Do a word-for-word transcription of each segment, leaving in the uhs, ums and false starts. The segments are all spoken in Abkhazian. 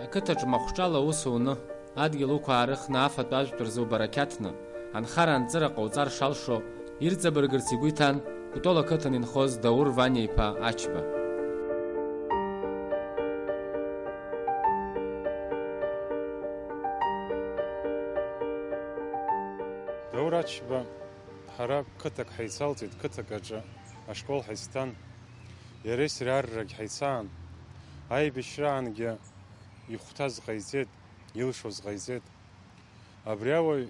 Ақыҭаҿ махәҿала аус уны, адгьыл уқәаарыхны афатә ажәтә рзы убарақьаҭны, анхара-анҵыра ҟауҵар шалшо ирҵабыргырц игәы иҭан Кәтол ақыҭан инхоз Даур Ваниа-иԥа Ачба. Даур Ачба, ҳара қыҭак ҳаицалҵит, қыҭак аҿы ашкол ҳаицҭан. Иареи сареи аррагь ҳаицаан. Аибашьраангьы ихәҭаз ҟаиҵеит, илшоз ҟаиҵеит. Абри ауаҩ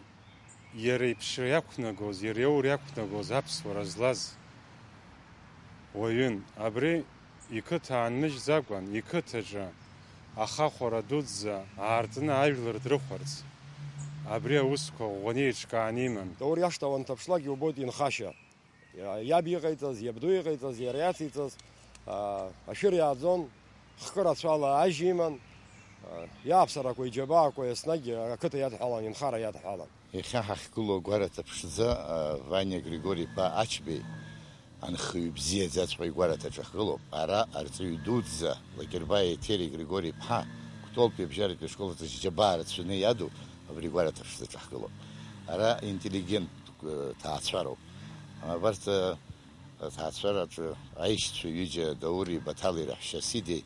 иара иԥшра иақәнагоз, иара иоура иақәнагоз аԥсуара злаз уаҩын. Абри иқыҭа аанмыжьӡакәан, иқыҭаҿы ахахәара дуӡӡа аартны ажәлар дрыхәарц, абри аусқәа ӷәӷәаны еиҿкааны иман. Даур иашҭа уанҭаԥшлак иубоит инхашьа. Иаб иҟаиҵаз, иабду иҟаиҵаз, иара иациҵаз, аа, ашәыр иааӡон, хкы рацәала ажь иман, аа, иааԥсарақәа, иџьабаақәа еснагь ақыҭа иадҳәалан, инхара иадҳәалан. Иахьа ҳахьгылоу агәараҭа ԥшӡа, аа, Ваниа Григори-иԥа Ачбеи анхаҩы бзиаӡаҵәҟьа игәараҭаҿы ҳгылоуп. Ара арҵаҩы дуӡӡа Лакербаиа Еҭери Григори-иԥҳа Кәтолтәи абжьаратәи ашкол аҿы џьабаа рацәаны иаду абри агәараҭа ԥшӡаҿы ҳгылоуп. Ара интеллигент, э, ҭаацәароуп. Абарҭ, э, Аҭаацәараҿы аишьцәа ҩыџьа Даури Баҭали раҳәшьа Сиди,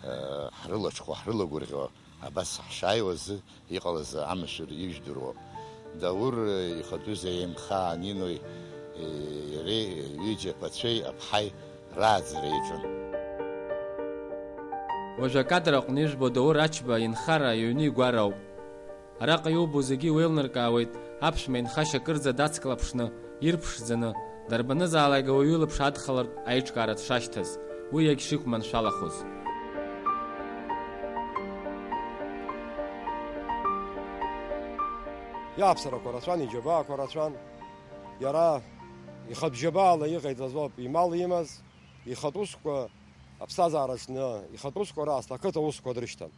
э, ҳрылаҽхәа, ҳрылагәырӷьо, абас ҳшааиуаз иҟалаз амшәыр ижәдыруа. Даур, э, ихатәы зеимхаа Нинои, э, иареи, э, ҩыџьа аԥацәеи аԥҳаи рааӡара иаҿын. Уажә акадр аҟны ижәбо Даур Ачба инхара, иҩны игәара ауп. Араҟа иубо зегьы иуеилнаркаауеит аԥшәма инхашьа кырӡа дацклаԥшны, ирԥшӡаны, дарбанызаалак ауаҩы илаԥш адхалартә аиҿкаара дшашьҭаз, уи иагьшиқәманшәалахоз. Иааԥсарақәа рацәан, иџьабаақәа рацәан. Иара ихатә џьабаала иҟаиҵаз ауп имал имаз, ихатә усқәа аԥсҭазаараҿ зны, ихатә усқәа раасҭа ақыҭа усқәа дрышьҭан.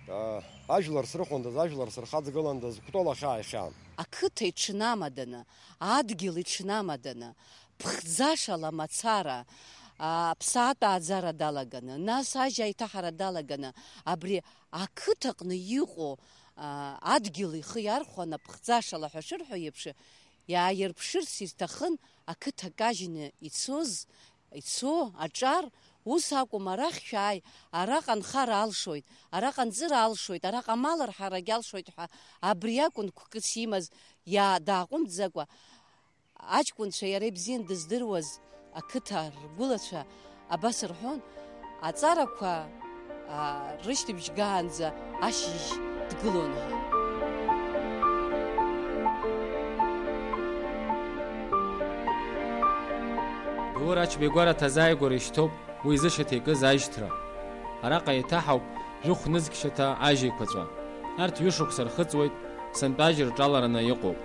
Аа, ажәлар срыхәондаз, ажәлар сырхаҵгыландаз, Кәтол ахьаа ихьаан. Ақыҭа иҽнамаданы, адгьыл иҽнамаданы, ԥхӡашала мацара, аа, аԥсаатә ааӡара далаганы, нас ажь аиҭаҳара далаганы, абри ақыҭаҟны иҟоу, аа, адгьыл ихы иархәаны, ԥхӡашала ҳәа шырҳәо еиԥш, иааирԥшырц изҭахын ақыҭа кажьны ицоз, ицо аҿар, ус акәым, арахь шәааи, араҟа анхара алшоит, араҟа анҵыра алшоит, араҟа амал арҳарагь алшоит ҳәа, абри акәын гәкыс имаз, иаа-, дааҟәымҵӡакәа, аҷкәынцәа иара ибзиан дыздыруаз ақыҭа ргәылацәа абас рҳәон, аҵарақәа, аа, рышьҭыбжьгаанӡа ашьыжь дгылон ҳәа. Даур Ачба игәараҭа азааигәара ишьҭоуп уи изышьаҭа икыз ажьҭра. Араҟа еиҭаҳауп жәохә нызқь шьаҭа ажь еиқәаҵәа. Арҭ ҩышықәса рхыҵуеит, сынтәа ажь рҿалараны иҟоуп.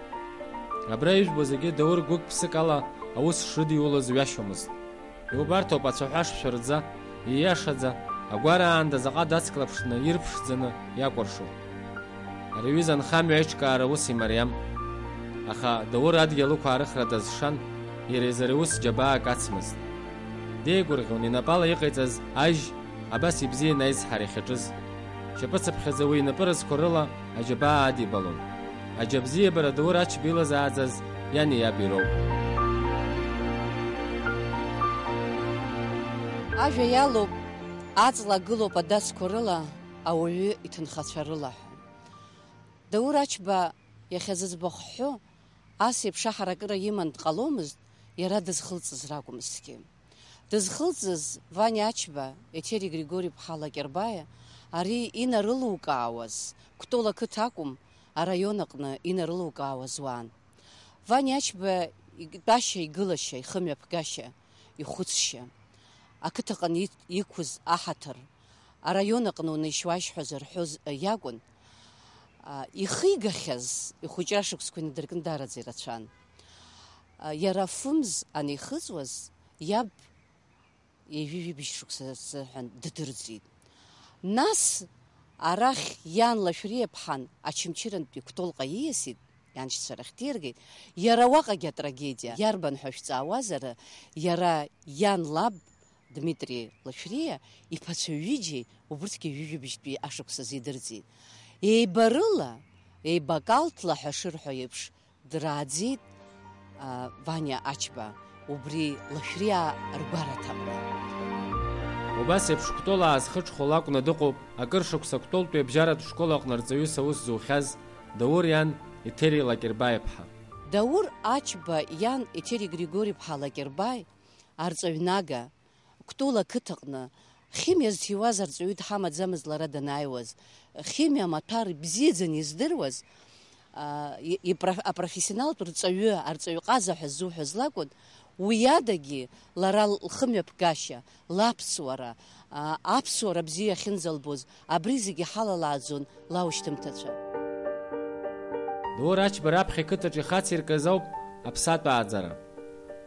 Абра ижәбо зегьы Даур гәык-ԥсык ала аус шрыдиулоз ҩашьомызт. Иубарҭоуп ацәаҳәа шшәырӡа, ииашаӡа, агәараанда заҟа дацклаԥшны, ирԥшӡаны иакәыршоу. Ари аҩыза анхамҩа аиҿкаара ус имариам. Аха Даур адгьыл ықәаарыхра дазшан, иара изы ари аус џьабаак ацмызт. Деигәырӷьон инапала иҟаиҵаз ажь, абас ибзианы аизҳара иахьаҿыз. Шьапыцыԥхьаӡа уи инапы разқәа рыла аџьабаа адибалон. Аџьабзиабара Даур Ачба илазааӡаз иани иаби роуп. Ажәа иалоуп, аҵла гылоуп адацқәа рыла, ауаҩы иҭынхацәа рыла ҳәа. Даур Ачба иахьа зыӡбахә ҳҳәо, ас еиԥш аҳаракыра иман дҟаломызт, иара дызхылҵыз ракәмызҭгьы. Дызхылҵыз Ваниа Ачба, Еҭери Григори-ԥҳа Лакербаиа, ари инарылукаауаз, Кәтол ақыҭа акәым, араион аҟны инарылукаауаз уаан. Ваниа Ачба итәашьа, игылашьа, ихымҩаԥгашьа, ихәыцшьа, ақыҭаҟны ит-, иқәыз аҳаҭыр, араион аҟны унеишь-уашьҳәа зырҳәоз иакәын. А, ихигахьаз ихәыҷра шықәсқәа инадыркны даараӡа ирацәан. А, иара афымз анихыҵуаз, иаб ҩажәи жәибжь шықәса азыҳәан ддырӡит. Нас арахь иан Лашәриа-ԥҳан Очамчырантәи Кәтолҟа ииасит, ианшьцәа рахь диргеит, иара уаҟагь атрагедиа иарбан ҳәа шәҵаауазар, иара иан лаб Дмитри Лашәриа иԥацәа ҩыџьеи убырҭгьы ҩажәижәабжьтәи ашықәсазы идырӡит. Еибарыла, еибакалҭла ҳәа шырҳәо еиԥш, драаӡеит, а, Ваниа Ачба, убри Лашәриаа ргәараҭаҟны. Убас еиԥш Кәтол аазхыҽхәо лакәны дыҟоуп, акыр шықәса Кәтолтәи абжьаратә школ аҟны рҵаҩыс аус зухьаз Даур иан Еҭери Лакербаи-иԥҳа. Даур Ачба иан Еҭери Григори-иԥҳа Лакербаи арҵаҩнага, Кәтол ақыҭаҟны химиа зҭиуаз арҵаҩы дҳамаӡамызт лара данааиуаз. Химиа амаҭәар ибзиаӡаны издыруаз, а, и-, ипро-, апрофессионалтә рҵаҩы, арҵаҩ ҟаза ҳәа ззуҳәаз лакәын, уи адагьы лара лхымҩаԥгашьа, лаԥсуара, а, аԥсуара бзиа ахьынӡалбоз, абри зегьы ҳалалааӡон лаушьҭымҭацәа. Даур Ачба раԥхьа ақыҭаҿы ихациркыз ауп аԥсаатә ааӡара.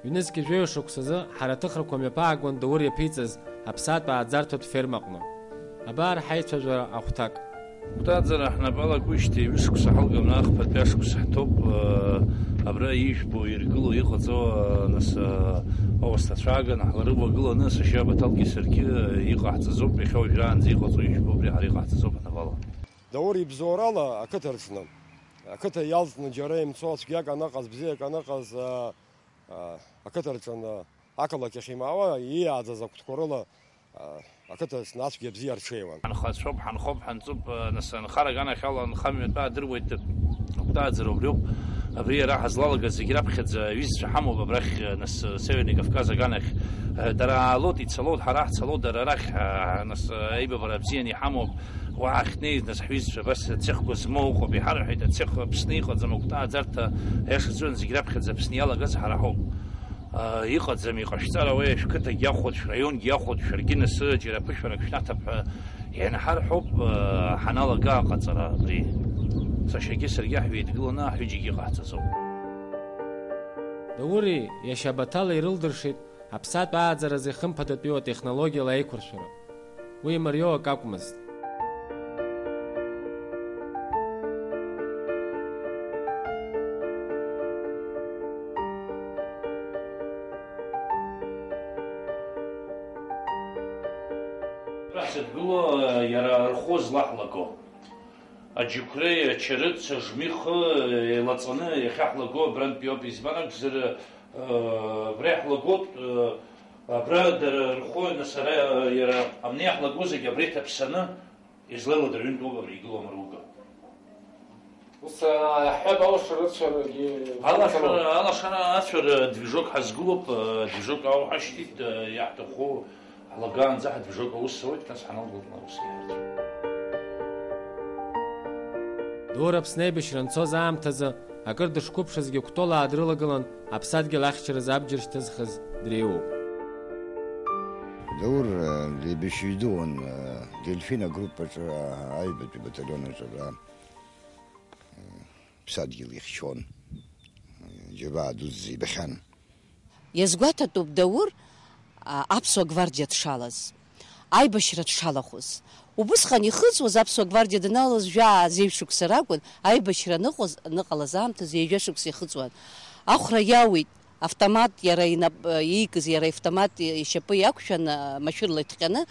Ҩнызқьи жәаҩа шықәсазы ҳара аҭыхрақәа мҩаԥаагон Даур иаԥиҵаз аԥсаатә ааӡарҭатә фермаҟны. Абар ҳаицәажәара ахәҭак. Гәҭаӡара ҳнапы алакуижьҭеи ҩышықәса ҳалганы ахԥатәи ашықәс ҳҭоуп, э, абра ижәбо, иргыло, иҟаҵо, э, нас, э, ауасҭа цәааганы ҳларывагыланы, сашьа Баҭалгьы саргьы, э, иҟаҳҵазоуп, иахьа уажәраанӡа иҟаҵо ижәбо, абри ҳара иҟаҳҵазоуп ҳнапала. Даур ибзоурала ақыҭа рҽны, ақыҭа иалҵны џьара имцо цәгьак аныҟаз, бзиак аныҟаз, э, э, ақыҭа рҿы, э, ақалақь ахь имаауа, ииааӡаз акәтқәа рыла, а, ақыҭа аҿы ацәгьа бзиа рҽеиуан. Ҳанхацәоуп, ҳанхоуп, ҳанҵуп, а, нас анхара аганахьала анхамҩатәа адыруеит, агәҭааӡара убриоуп. Абри иара ҳазлалагаз зегь раԥхьаӡа аҩызцәа ҳамоуп абрахь, а, нас, а, Северный Кавказ аганахь. А, дара аалоит, ицалоит, ҳара ҳцалоит, дара арахь, а, нас, а, аибабара бзианы иҳамоуп. Уа ҳахьнеиз, нас, ҳҩызцәа абас ацехқәа змоу ыҟоуп, иҳарҳәеит, ацех Аԥсны иҟаӡам, агәҭааӡарҭа, аиашаҵәҟьаны зегь раԥхьаӡа Аԥсны иалагаз ҳара ҳауп. А, иҟаӡам, иҟашәҵар ауеи, шәқыҭагь иахәоит, шәраионгьы иахәоит, шәаргьы нас џьара ԥышәарак шәнаҭап ҳәа ианҳарҳәоуп, а, ҳаналага аҟаҵара абри. Сашьагьы саргьы ҳҩеидгыланы аҳәыџьагьы иҟаҳҵазоуп. Даури иашьа Баҭали ирылдыршеит аԥсаатә ааӡаразы ихымԥадатәиу атехнологиала аиқәыршәара. Уи имариоу акы акәмызт. Сыдгыло, иара рхәы злаҳлаго. Аџьықәреи, ачарыц, ажмихы еилаҵаны иахьаҳлаго абрантәи ауп, избан акәзар, э, абра иаҳлагоит, э, абра дара рхәы, нас ара, иара амни иаҳлаго зегь абра иҭаԥсаны, излеиладырҩынтә ауп абри игылоу амруга. Ус, аҳәап, алашара ацәарагьы. Алашара, алашара ацәара движок ҳазгылоуп, э, движок ауҳашьҭит, э, иаҳҭаху Ҳлагаанӡа ҳадвижок аус ауеит, нас ҳаналгоит аус иаҳарцәоуп. Даур Аԥсны аибашьра анцоз аамҭазы, акыр дышқәыԥшызгьы Кәтолаа дрылагылан, аԥсадгьыл ахьчаразы абџьар шьҭызхыз дреиуоуп. Даур, э, деибашьҩы дыуан, э, Дельфин агруппаҿы, э, аҩбатәи батальон аҿы абра, э, ԥсадгьыл ихьчон, э, џьабаа дуӡӡа ибахьан. Иазгәаҭатәуп Даур, а, аԥсуа гвардиа дшалаз, аибашьра дшалахәыз. Убысҟан ихыҵуаз аԥсуа гвардиа даналалоз жәаа-зеижә шықәса ракәын, аибашьра аныҟаз, аныҟалаз аамҭазы ҩажәа шықәса ихыҵуан. Ахәра иауит, автомат иара инап-, иикыз, иара автомат ишьапы иақәшәан, а, машәырла иҭҟьаны,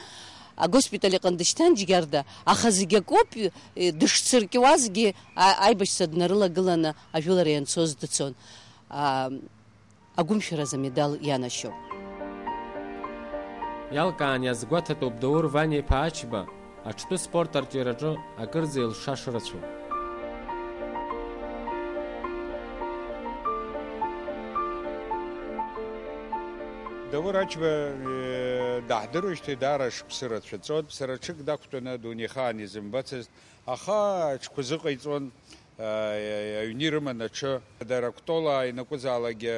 агоспиталь аҟны дышьҭан Џьгьарда, аха зегь акоуп, э, дышцыркьуазгьы, а-, аибашьцәа днарылагыланы ажәылара ианцоз дцон. А, агәымшәаразы амедал ианашьоуп. Иалкаан иазгәаҭатәуп Даур Ваниа-иԥа Ачба аҽтәы спорт арҿиараҿы акырӡа илшаша рацәоуп. Даур Ачба, э, даҳдыруеижьҭеи даара шықәсы рацәа ҵуан, сара ҽык дақәтәаны адунеихаан изымбацызт, аха аҽқәа зыҟаиҵон. Аҩны ирыман аҽы. Дара Кәтолаа ианакәызаалакгьы,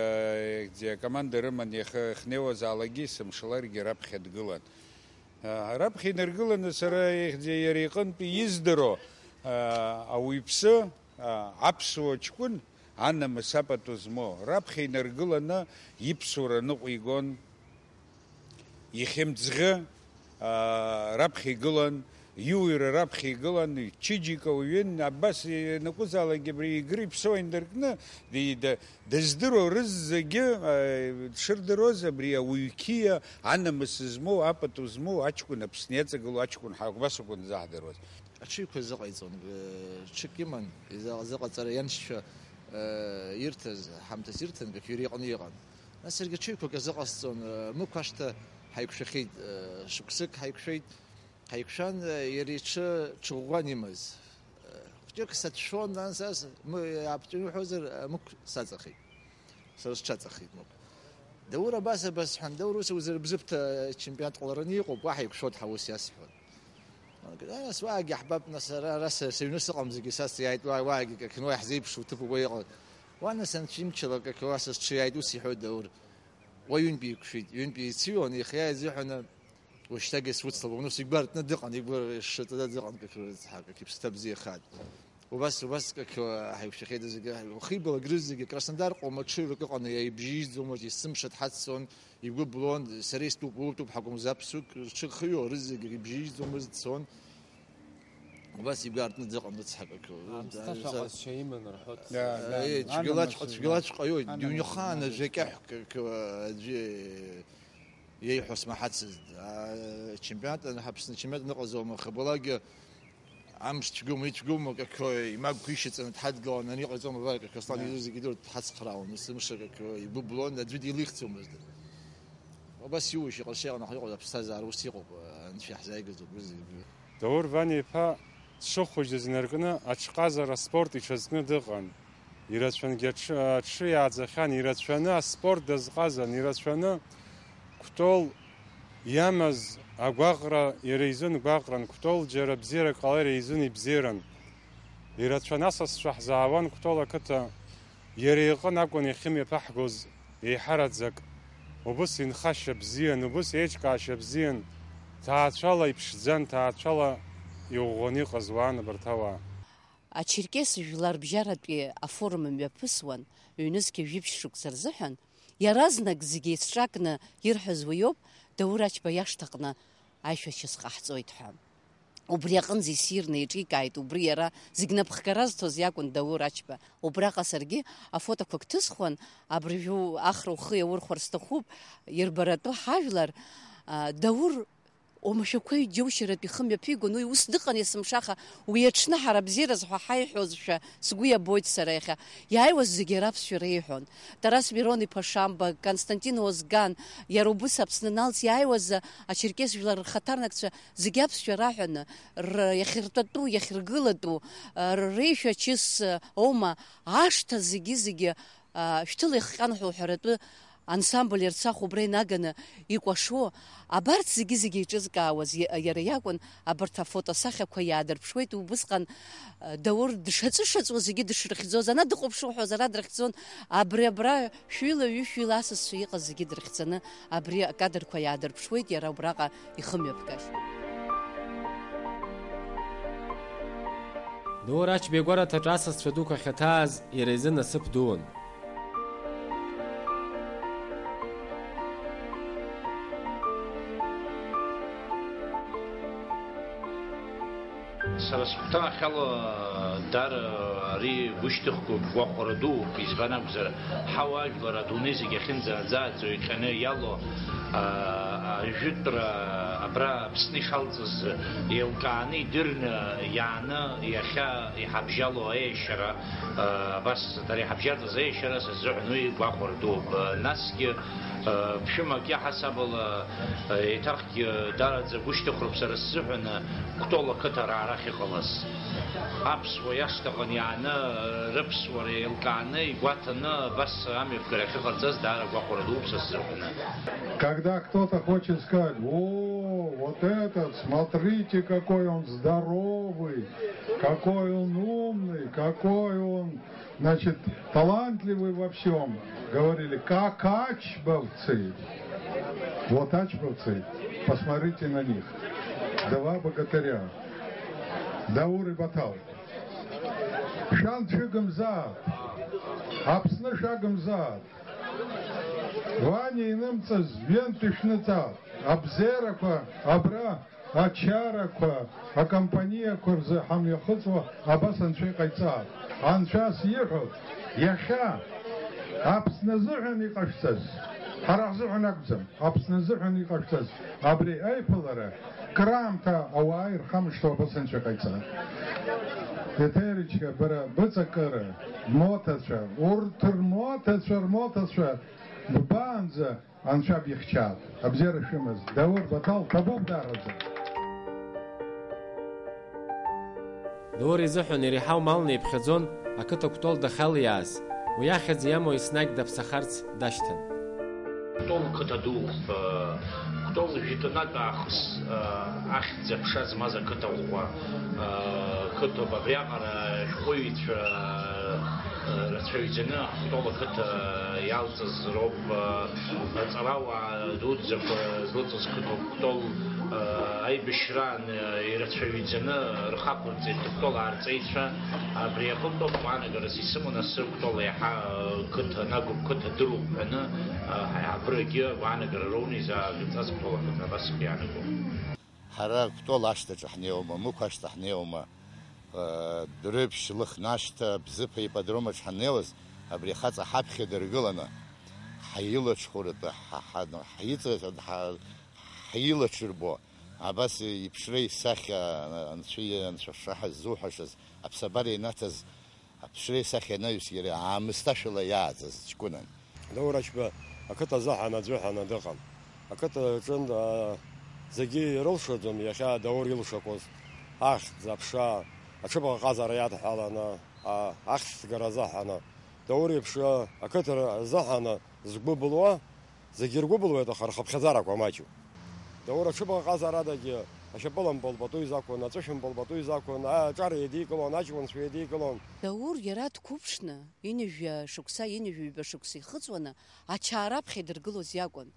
акоманда рыман, иахьнеиуазаалакгьы, есымшаларгьы раԥхьа дгылан. Раԥхьа инаргыланы сара иахьӡ-, иара иҟынтәи издыруа ауаҩԥсы, аԥсуа ҷкәын, анамыс апату змоу, раԥхьа инаргыланы иԥсуара ныҟәигон. Ихьымӡӷы, аа, раԥхьа игылан, Иуаҩра раԥхьа игылан, ичыџьыка уҩын, абас ианакәызаалакгьы абри игра иԥсо инаркны, ди-, да-, дыздыруа рызегьы, э, дшырдыруаз, абри ауаҩ қьиа, анамыс змоу, апату змоу аҷкәын, Аԥсны иаҵагылоу аҷкәын ҳа-, убас акәын изаҳдыруаз. Аҽыҩқәа зыҟаиҵон, э, ҽык иман, иза-, зыҟаҵара ианшьцәа, э, ирҭаз, ҳамҭас ирҭан, Гақьури иҟны иҟан. Нас саргьы ҽыҩқәак азыҟасҵон, э, Мықә ашҭа ҳаиқәшәахьеит, э, шықәсык ҳаиқәшәеит. Ҳаиқәшәан, иара иҽы ҽыӷәӷәан имаз. Хәҷык сацәшәон, нас ас, мы-, иааԥҵәаны уҳәозар, Мықә саҵахеит. Сара сҽаҵахеит Мықә. Даур абас, абас ҳәан, Даур ус узырбзыԥҭа чемпионат ҟалараны иҟоуп, уаҳа иқәшәоит ҳәа ус иасҳәон. Нас уаагьы ҳбап, нас ара, ара са, сыҩны сыҟам зегьы са сиааит, уа, уаагьы какны уа иаҳзеиԥшу ҭыԥ уа иҟан. Уа нас анцәа имчала какы уа са сҽы иааит, ус иҳәоит Даур. Уа ҩынтә иқәшәеит, ҩынтә еицыҩуан, ихы иааизыҳәаны, Уажәшьҭагьы суцлабуам, ус игәы артны дыҟан, игәы шаҵаны дыҟан, какы рыцҳа, какы иԥсаҭа бзиахааит. Убас, убас, какы ҳаиқәшәахьеит зегьы, ухибалак рызегьы, Краснодар ҟоума ҽыҩрак ыҟаны иааибжьеижьӡомызт, есымша дҳаццон, игәы блон, сара истәуп, урҭ утәуп ҳакәымзар, ԥсук рҽы хыҩо рызегьы ибжьеижьӡомызт, дцон. Убас игәы артны дыҟан рыцҳа, какы. Аамсҭа шаҟа зшьа иман рҳәоит. Э, цәгьалаҵәҟьа, цәгьалаҵәҟьа иоуит, дыҩнхаан ажәакьаҳә, какы, аӡәы Иеиҳәо смаҳацызт. Ачемпионат, Аԥсны ачемпионат аныҟаӡом, аха абалакгьы амш цәгьоума, ицәгьоума, какой, имагәқәа ишьаҵаны дҳадгылан, ан иҟаиҵом, абар, какы Аслан изы зегьы идыруеит, дҳацхраауан, есымша, какы, игәы блон, аӡәы деилихӡомызт. Убас иушьа иҟазшьа иҟан, аха иҟоуп аԥсҭазаара, ус иҟоуп, анцәа иаҳзааигаз убри зегьы. Даур Ваниа-иԥа дшыхәыҷыз инаркны аҽҟазара аспорт иҽазкны дыҟан. Ирацәангьы аҽы, аҽы иааӡахьан, ирацәаны аспорт дазҟазан, ирацәаны Кәтол иамаз агәаҟра иара изын гәаҟран, Кәтол џьара бзиарак ҟалар иара изын ибзиаран. Ирацәаны асасцәа ҳзаауан Кәтол ақыҭа. Иара иҟын акәын иахьымҩаԥаҳгоз еиҳараӡак. Убыс инхашьа бзиан, убыс еиҿкаашьа бзиан. Ҭаацәала иԥшӡан, ҭаацәала иӷәӷәаны иҟаз уаан абарҭ ауаа. Ачерқьес жәларбжьаратәи афорум мҩаԥысуан, ҩнызқьи жәибжь шықәса рзыҳәан, иаразнак зегьы еицҿакны ирҳәаз уиоуп, Даур Ачба иашҭаҟны аишәа шьас ҟаҳҵоит ҳәа. Убри аҟынӡа иссирны еиҿикааит, убри иара зегь напхгара зҭоз иакәын Даур Ачба. Убраҟа саргьы афотоқәак ҭысхуан, абыржәы ахра ухы иаурхәар сҭахуп, ирбаратәы ҳажәлар, а, Даур омашәақәа иџьоушьаратәы ихы мҩаԥигон, уи ус дыҟан есымша, аха уи аҽны ҳара абзиараз ҳәа ҳаиҳәозшәа сгәы иабоит сара иахьа. Иааиуаз зегьы иара аԥсшәа реиҳәон. Тарас Мирон-иԥа Шамба, Константин Озган, иара убыс Аԥсны аналҵ иааиуаз ачерқьес жәлар рхаҭарнакцәа зегьы аԥсшәа раҳәаны, р-, иахьыртәатәу, иахьыргылатәу, р-, реишәа чыс аума, ашҭа зегьы-зегьы, а, шәҭыла ихҟьан ҳәа уҳәаратәы ансамбль Ерцахә убра инаганы икәашо, абарҭ зегьы-зегьы еиҿызкаауаз иа-, иара иакәын, абарҭ афотосахьақәа иаадырԥшуеит, убысҟан, а, Даур дшаҵәышаҵәуа зегьы дышрыхьӡоз, ана дыҟоуп шуҳәоз, ара дрыхьӡон, абри абра шәҩыла, ҩышәҩыла асасцәа иҟаз зегьы дрыхьӡаны абри акадрқәа иаадырԥшуеит, иара убраҟа ихымҩаԥгашьа. Даур Ачба игәараҭаҿы асасцәа дуқәа ахьаҭааз иара изы насыԥ дуун. Сара сыхәҭаахьала даара ари гәышьҭыхгоуп, гәахәара дууп, избан акәзар, ҳауаажәлар адунеи зегь ахьынӡааӡааӡо иҟьаны иалоу, аа, ажәытәра абра Аԥсны ишалҵыз еилкааны идырны иааны иахьа иҳабжьалоу аиашьара, аа, абас дара иҳабжьаҵаз аиашьара са сзыҳәан уи гәахәара дууп. Насгьы, аа, ԥшәымак иаҳасабала, аа, еиҭах Даараӡа гәышьҭыхроуп сара сзыҳәан Кәтол ақыҭа араарахь иҟалаз. Аԥсуа иашҭаҟны иааны рыԥсуара еилкааны, игәаҭаны абас амҩаԥгара ахьыҟарҵаз даара гәахәара дууп са сзыҳәан. Когда кто-то хочет сказать: «О, вот этот, смотрите, какой он здоровый, какой он умный, какой он, значит, талантливый во всём», говорили, как ачбовцы. Вот ачбовцы, посмотрите на них. Два богатыря. Даур и Батал. Шәан шәыгымзаат. Аԥсны шәагымзаат. Ваниа инымҵыз жәантә ишәныҵаап. Абзиарақәа абра Ачарақәа, акомпаниақәа рзы ҳамҩахыҵуа абас анцәа иҟаиҵа. Анцәа ас иҳәоит, иахьа Аԥсны азыҳәан иҟашәҵаз, ҳара ҳзыҳәан акәӡам, Аԥсны азыҳәан иҟашәҵаз абри аиԥылара краамҭа ауаа ирхамышҭуа абас анцәа иҟаиҵа. Еҭеричка, бара быҵакыра, моҭацәа, урҭ рмоҭацәа, рмоҭацәа ббаанӡа Анцәа бихьчап, абзиара шәымаз, Даур Баҭал, ҭабуп даараӡа. Даур изыҳәан иреиҳау малны иԥхьаӡон ақыҭа Кәтол дахьалиааз, уи ахьӡ иамоу еснагь даԥсахарц дашьҭан. Кәтол қыҭа ду, э, Кәтол жәытәнатә аахыс, э, ахьӡ-аԥша змаз ақыҭа ӷәӷәа, э, қыҭоуп, абриаҟара ашәҟәыҩҩцәа, э, рацәаҩӡаны Кәтол ақыҭа иалҵыз роуп. Аҵарауаа дуӡӡақәа злыҵыз қыҭоуп Кәтол, аибашьраан ирацәаҩӡаны рхы ақәырҵеит Кәтол арҵаҩцәа. Абри аҟынтәоуп гәаанагарас исымоу, нас Кәтол еиҳа қыҭа, Нагоуп қыҭа дыруп ҳәаны, абырагьы агәаанагара роуны изааҟаиҵаз Кәтол ақыҭа абас иаанагом. Ҳара Кәтол ашҭаҿы ҳнеиуама, Мықә ашҭа ҳнеиуама, Дәрыԥшь Лыхнашҭа, Бзыԥ аипподромаҿ ҳаннеиуаз, абри ахаҵа ҳаԥхьа дыргыланы, ҳаилаҽхәаратәы, ҳа-, ҳа-, ҳаиҵаҵәан, ҳа-, ҳаилаҽырбо, абас иԥшреи исахьа, анцәа, анцәа шаҳа ззуҳәашаз, аԥсабара инаҭаз, аԥшреи исахьа анаҩс иара аамысҭашәала иааӡаз ҷкәынан. Даур Ачба ақыҭа азыҳәан аӡәы ҳәаны дыҟам. Ақыҭа аҿынтә, аа, зегьы ирылшаӡом иахьа Даур илшақәоз, ахьӡ, аԥша, аҽыбӷаҟазара иадҳәаланы, аа, ахьӡ-ҭгара азыҳәаны. Даур иеиԥш ақыҭа азыҳәаны згәы былуа, зегьы ргәы былуеит, аха рхыԥхьаӡарақәа маҷуп. Даур аҽыбӷаҟазарадагьы ашьапылампыл пату изақәын, аҵәышәымпыл пату изақәын, аҿар еидикылон, аҷкәынцәа еидикылон. Даур иара дқәыԥшны, ҩынҩажәа шықәса, ҩынҩажәа ҩба шықәса ихыҵуаны, ачаа раԥхьа идыргылоз иакәын.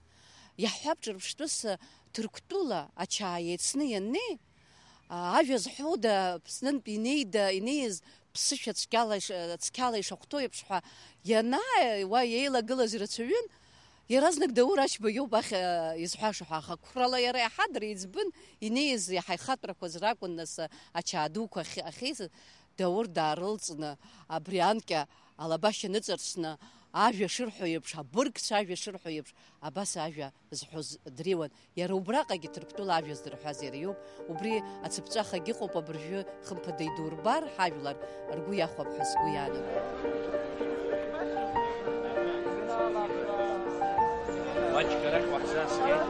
Иаҳҳәап, ҿырԥштәыс Ҭырқәтәыла ачаа еицны ианнеи, а, ажәа зҳәода, Аԥснынтә инеида, инеиз ԥсышәа цәгьала иш-, цқьала ишахәҭоу еиԥш ҳәа ианааи, уа еилагылаз ирацәаҩын, иаразнак Даур Ачба иоуп ахь, а, изҳәаша ҳәа, аха қәрала иара иаҳа дреиҵбын, инеиз иаҳа ихатәрақәаз ракәын, нас, а, ачаа дуқәа ахь-, ахьеиз, Даур даарылҵны, абри анкьа алабашьа ныҵарсны, ажәа шырҳәо еиԥш, абыргцәа ажәа шырҳәо еиԥш, абас ажәа зҳәоз дреиуан. Иара убраҟагьы Ҭырқәтәыла ажәа здырҳәаз иара иоуп. Убри ацыԥҵәахагьы ыҟоуп, абыржәы, хымԥада, идурбар, ҳажәлар ргәы иахәап ҳәа сгәы иаанагоит. Маҷк арахь уаҳзааскьеит.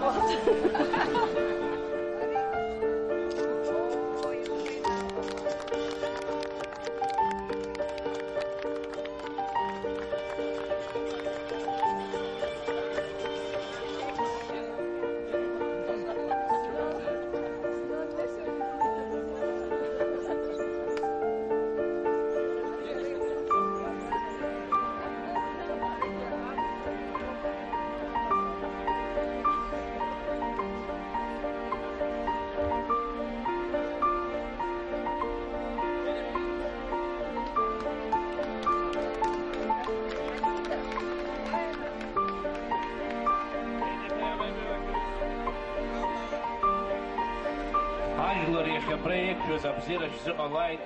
Ажәлар иахьа абра еиқәшәаз абзиара шәзыҟалааит,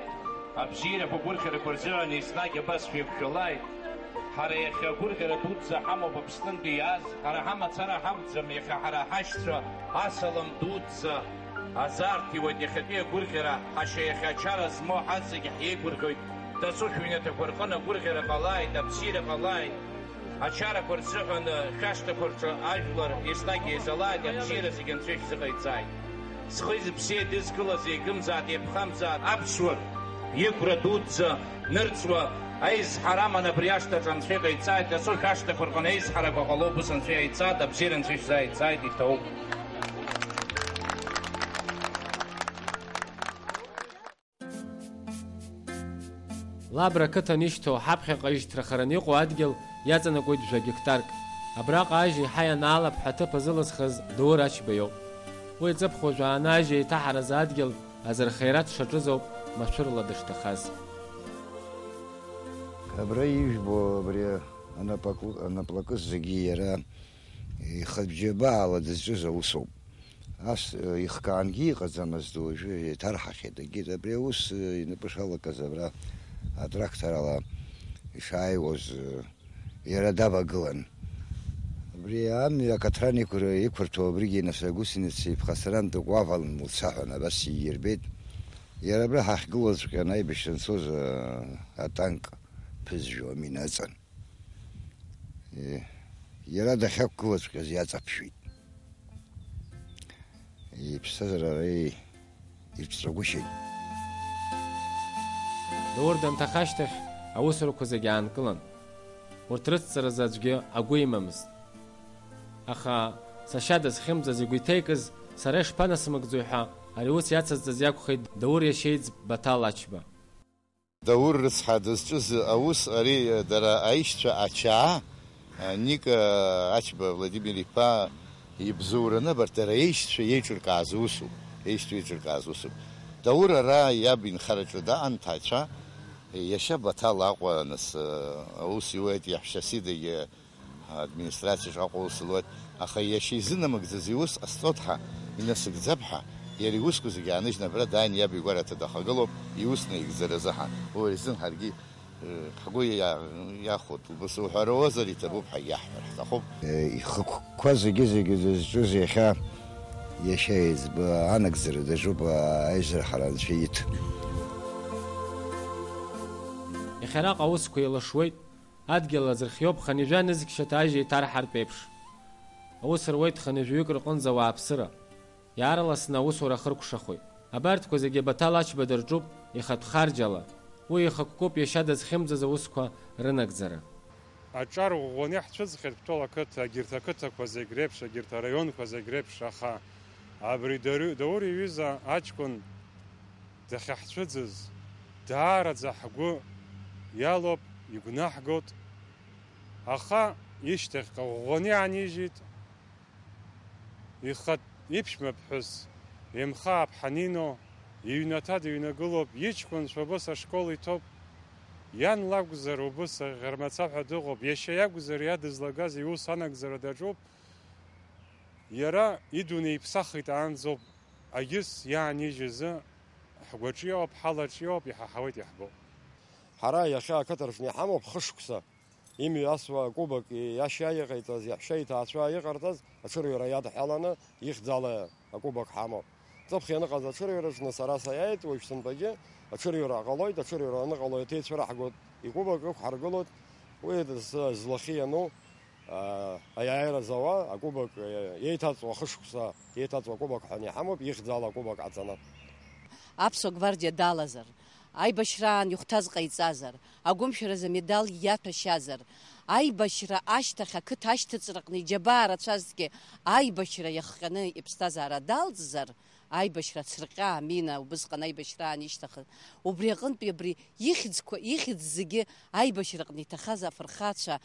абзиарақәа гәырӷьарақәа рзыҳәан еснагь абас шәеиқәшәалааит. Ҳара иахьа агәырӷьара дуӡӡа ҳамоуп Аԥснынтәи иааз, ҳара ҳамацара ҳакәӡам, иахьа ҳара ҳашьцәа асалам дуӡӡа, азаарҭиуеит иахьатәи агәырӷьара, ҳашьа иахьа ачара змоу ҳазегь ҳиеигәырӷьоит, дасу шәыҩнаҭақәа рҟын агәырӷьара ҟалааит, абзиара ҟалааит. Ачарақәа рзыҳәан, шәашҭақәа рҿы ажәлар еснагь еизалааит, абзиара зегь Анцәа ишәзыҟаиҵааит. Зхи зыԥси еидызкылаз еигымзааит, еиԥхамзааит, аԥсуа иқәра дуӡӡа нырҵуа аизҳара аман абри ашҭаҿы Анцәа иҟаиҵааит, дасу шәашҭақәа рҟны аизҳарақәа ҟалоуп, ус Анцәа иаиҵааит, абзиара Анцәа ишәзааиҵааит, иҭоуп. Лабра ақыҭан ишьҭоу ҳаԥхьаҟа ишьҭрахараны иҟоу адгьыл иаҵанакуеит жәа гектарк. Абраҟа ажь еиҳа ианаалап ҳәа аҭыԥ азылызхыз Даур Ачба иоуп. Уи иҵыԥх уажәааны ажь еиҭаҳаразы адгьыл азырхиара дшаҿыз ауп машәырла дышҭахаз. Абра ижәбо абри анаплакы-, анаплакы зегьы иара ихатә џьабаала дызҿыз аусоуп. Ас, э, ихкаангьы иҟаӡамызт, уажәы еиҭарҳахьеит, егьит абри аус, э, инапы шалакыз абра атракторала ишааиуаз, э, иара давагылан. Абри амҩа акатран иқәыр-, иқәырҭәоу абригьы нас агусеница иԥхасарантә уавалан уца ҳәа абас иирбеит. Иара абра ҳахьгылоуҵәҟьаны аибашьра анцоз, э, атанк ԥызжәо амина ыҵан. Е, иара дахьақәгылаҵәҟьаз иаҵаԥшәеит. Иԥсҭазаара ара ирҵәагәышьеит. Даур данҭаха ашьҭахь аусурақәа зегьы аанкылан. Урҭ рыцҵаразы аӡәгьы агәы имамызт. Аха сашьа дызхьымӡаз игәы иҭеикыз, сара ишԥанасмыгӡои ҳәа, ари аус иацызҵаз иакәхеит Даур иашьеиҵб Баҭал Ачба. Даур рыцҳа дызҿыз аус ари, дара аишьцәа Ачаа, Ника Ачба Владимир-иԥа ибзоураны абарҭ дара еишьцәа еиҿыркааз усуп, еишьцәа еиҿыркааз усуп. Даур ара иаб инхараҿы даан, ҭаацәа, иашьа Баҭал Аҟәа нас, аус иуеит, иаҳәшьа Сидагьы администрациаҿ Аҟәа аус луеит, аха иашьа изынамыгӡаз иус ҟасҵоит ҳәа, инасыгӡап ҳәа, иара иусқәа зегьы ааныжьны абра дааин иаб игәараҭа дахагылоуп, иус наигӡара азыҳәан. Уи рзын ҳаргьы, э, ҳгәы иа-, иахәоит, убас уҳәароуазар иҭабуп ҳәа иаҳҳәар ҳҭахуп. Э, ихықәкқәа зегьы-зегьы зызҿыз иахьа иашьа еиҵбы анагӡара даҿуп, аизара ҳара анцәа иҭ. Иахьа араҟа аусқәа еилашуеит. Адгьыл аӡырхиоуп, хынҩажәа нызқь шьаҭа ажьа иҭарҳартә еиԥш. Аус руеит хынҩажәаҩык рҟынӡа ауааԥсыра. Иаарласны аусура ахыркәшахоит. Абарҭқәа зегьы Баҭал Ачба дырҿуп ихатә харџьала. Уи ихықәкуп иашьа дызхьымӡаз аусқәа рынагӡара. Аҿар ӷәӷәаны иаҳцәыӡхьеит Кәтол ақыҭа, егьырҭ ақыҭақәа зегь реиԥш, егьырҭ араионқәа зегь реиԥш, аха абри Дару-, Даур иҩыза аҷкәын дахьаҳцәыӡыз, даараӡа ҳгәы иалоуп, игәнаҳгоит. Аха ишьҭахьҟа ӷәӷәаны иаанижьит, ихатә иԥшәма ԥҳәыс Емхаа Ԥҳанино, иҩнаҭа дыҩнагылоуп, иҷкәынцәа убыс ашкол иҭоуп, иан лакәзар убыс аӷьармацаҳәа дыҟоуп, иашьа иакәзар иа дызлагаз иус анагӡара даҿуп, иара идунеи иԥсахит аанӡоуп, агьыс иаанижьызы ҳгәаҿиоуп, ҳалаҿиоуп, иҳаҳауеит, иаҳбоуп. Ҳара иахьа ақыҭа рҿы иҳамоуп хышықәса. Имҩасуа акубок иашьа иҟаиҵаз, иаҳәшьа иҭаацәа иҟарҵаз аҽырҩра иадҳәаланы ихьӡала акубок ҳамоуп. Ҵыԥх ианыҟаз аҽырҩраҿ сара саиааит, уажә сынтәагьы аҽырҩра ҟалоит, аҽырҩра аныҟало иҭеицәыраҳгоит, икубок ықәҳаргылоит, уи злахьы иану, аа, аиааира зауа акубок, еиҭаҵуа хышықәса, еиҭаҵуа акубок ҳәа иҳамоуп, ихьӡала акубок ҟаҵаны. Аԥсуа гвардиа далазар, аибашьраан ихәҭаз ҟаиҵазар, агәымшәаразы амедал иаҭәашьазар, аибашьра ашьҭахь ақыҭа ашьҭыҵраҟны иџьабаа рацәазҭгьы аибашьра иахҟьаны иԥсҭазаара далҵзар, аибашьра ацырҟьа амина убысҟан аибашьраан ишьҭахын, убри аҟынтәи абри ихьӡқәа, ихьӡ зегьы аибашьраҟны иҭахаз афырхацәа,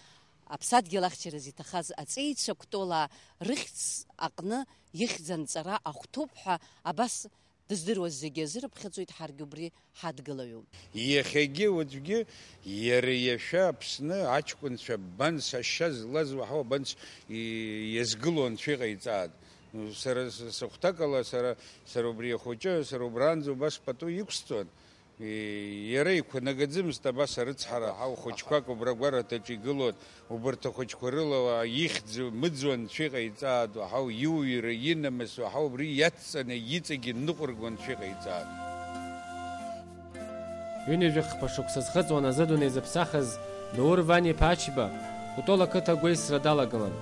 аԥсадгьыл ахьчараз иҭахаз аҵеицәа Кәтолаа рыхьӡ аҟны ихьӡ анҵара ахәҭоуп ҳәа абас дыздыруаз зегьы азы рыԥхьаӡоит, ҳаргьы убри ҳадгылаҩуп. Иахьагьы уаҵәгьы иара иашәа Аԥсны аҷкәынцәа ббан, сашьа злаз уаҳауа бан, с-, и-, иазгыло анцәа иҟаиҵааит. Сара с-, сыхәҭакала, сара, сара убри ахәыҷы, сара убранӡа убас пату иқәсҵон. И-, иара иқәнагаӡымызт абас арыцҳара, ҳау хәыҷқәак убра гәараҭаҿы игылон. Убарҭ ахәыҷқәа рыла уа ихьӡ мыӡуа анцәа иҟаиҵааит, уаҳау иуҩра, инамыс, уаҳау убри иацҵаны иҵегьы ныҟәыргон анцәа иҟаиҵааит. Ҩынҩажәи хԥа шықәса зхыҵуан азы дунеи зыԥсахыз Даур Ваниа-иԥа Ачба, Кәтол ақыҭа агәеисра далагылан.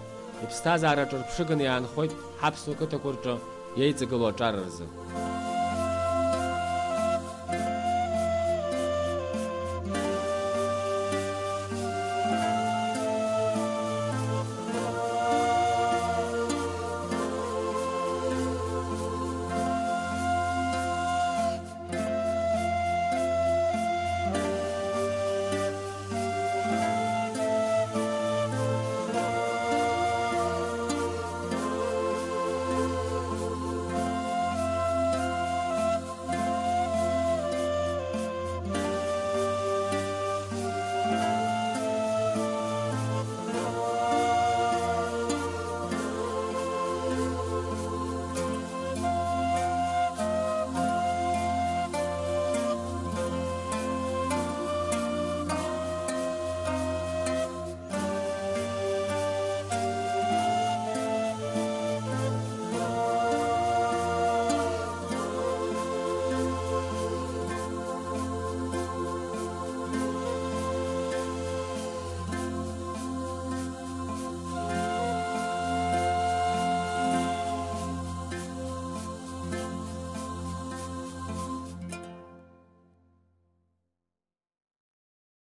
Иԥсҭазаара ҿырԥшыганы иаанхоит ҳаԥсуа қыҭақәа рҿы иеиҵагылоу аҿар рзы.